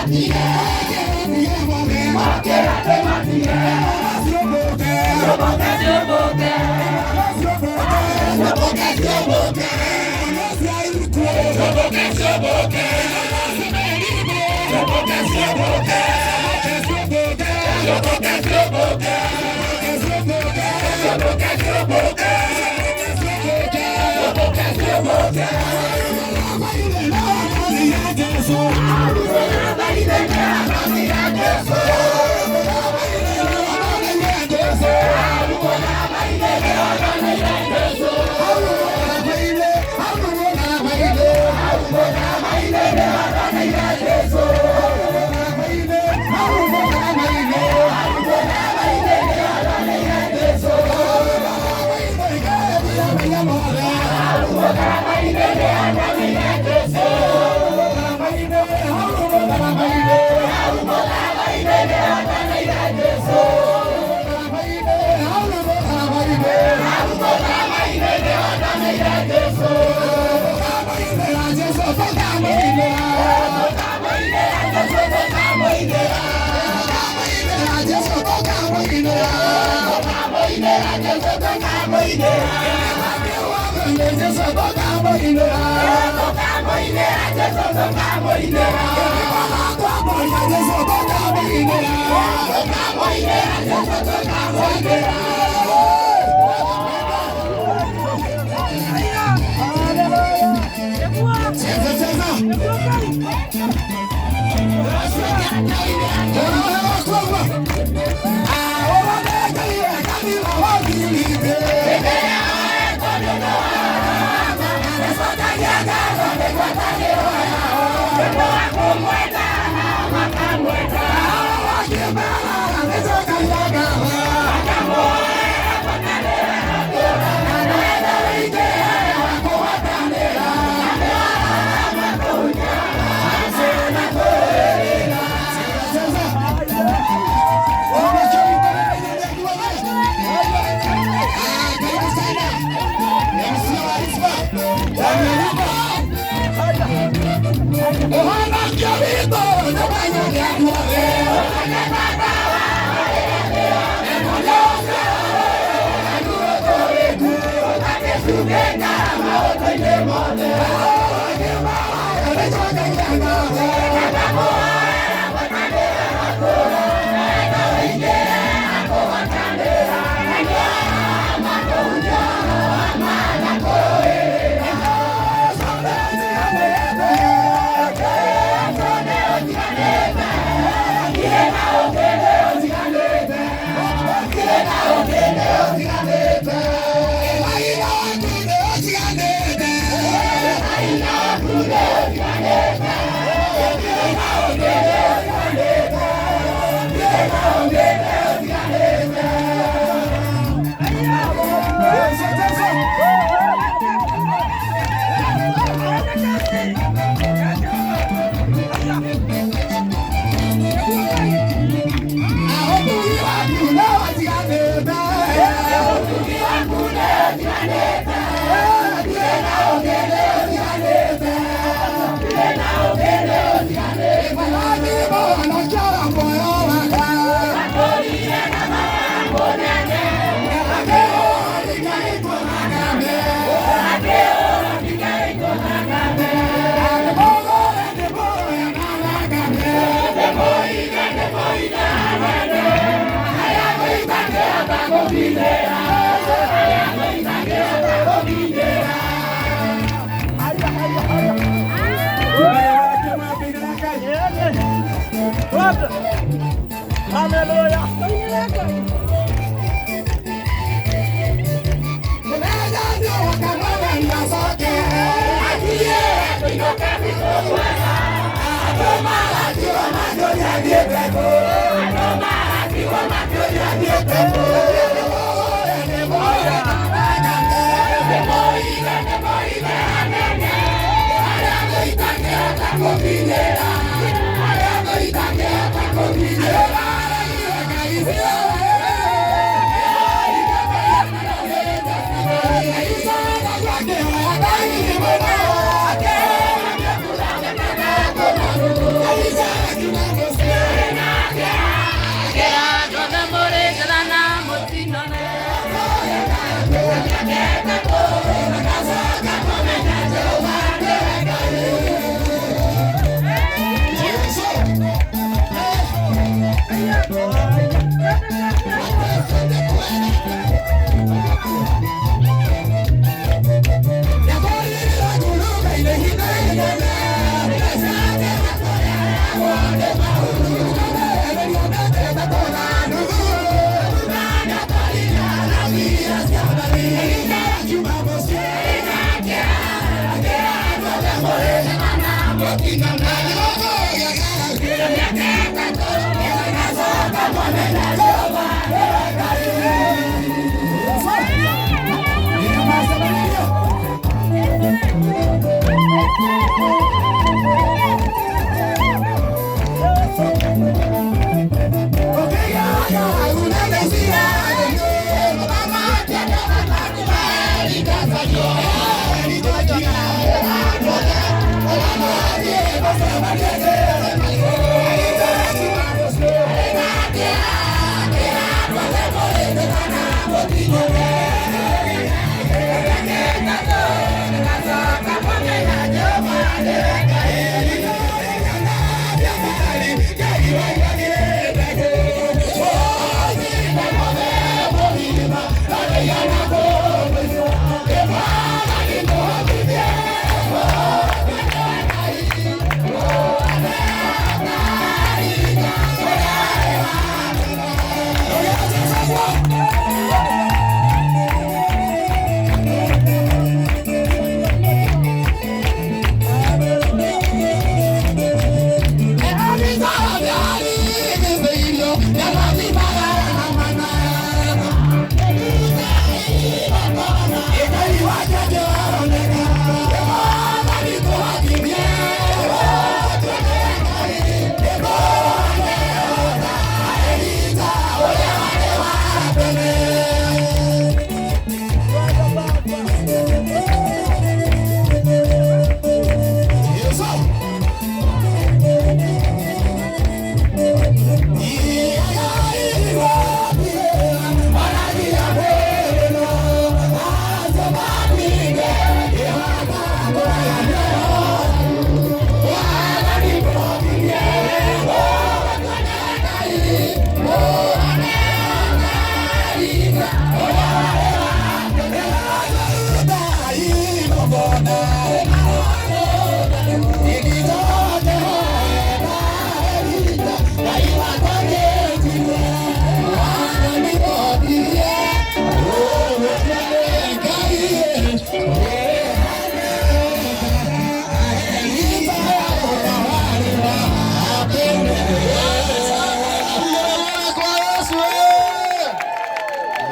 Yeah.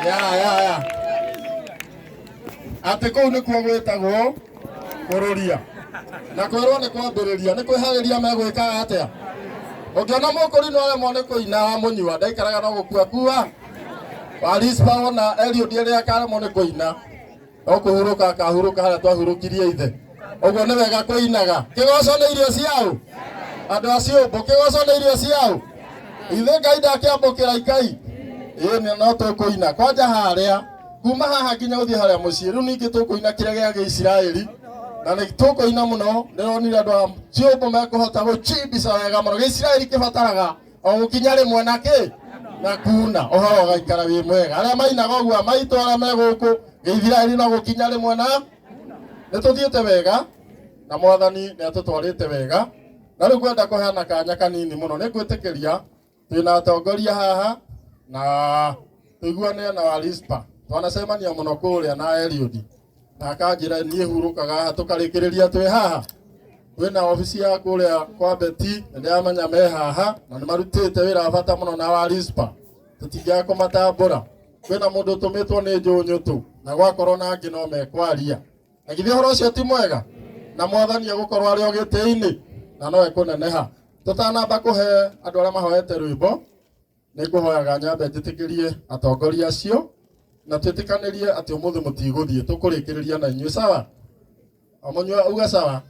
Ya, ya, ya. Atä kå u nä kuo gwä tagwo kå rå ria na kwärwo nä kwambä rä ria nä kwä harä ria megwä kaga atä a å ngä ona må kå ri no aremwo nä kå ina wa må nyua ndaikaraga no gå kua kua warispa wona Eliud rä akaremwo nä kå ina no kå hurå ka akahurå ka harä a twahurå kirie ithe å guo nä wega kå inaga kä goco nä irio ciao andå acio mbå kä goco nä irio ciao ithe ngai ndakä ambå kä ra ikai ä no tå kå ina kwanja harä a kuma haha nginya å thiä harä a må ciä rä u ningä tå kå ina kä rä a gä a gä isiraeli na nä tå kå ina må no ndä ronire andå a ciåmbå mekå hota gå chimbica wega må no gä isiraeli kä bataraga o gå kinya rä mwe na kä na kuna å horo å gaikara wä mwega arä a mainaga å guo maitå arä a me gå kå gä ithiraeli no gå kinya rä mwe na nä tå thiä te wega na mwathani nä atå twarä te wega na rä u ngwenda kå heana kanya kanini må no nä ngwä tä kä ria twä na atongoria haha na tuiguane na Warispa twanacemania mũno kũrĩa na Eliud na akanjĩra niĩ hurũkaga haha tũkarĩkĩrĩria twĩ haha kwĩna obici ya kũrĩa kwa Beti na ndĩramenya me haha na nĩ marutĩte wĩra wa bata mũno na Warispa tũtingĩaga kũmatambũra kwĩna mũndũ ũtũmĩtwo nĩ Njũnyũtũ na gwakorwo na angĩ no mekwaria na githĩ ũhoro ũcio ti mwega na mwathani egũkorwo arĩ o gĩtĩ-inĩ na no ekũneneha tũtanamba kũhe andũ arĩa mahoete rwĩmbo nä ngåhoyaga nyambe njĩtĩkĩrie atongoria acio na twĩtĩkanĩrie atĩ ũmũthĩ mũtigũthiĩ tũkũrĩkĩrĩria na inyuĩ sawa omũnyua uga sawa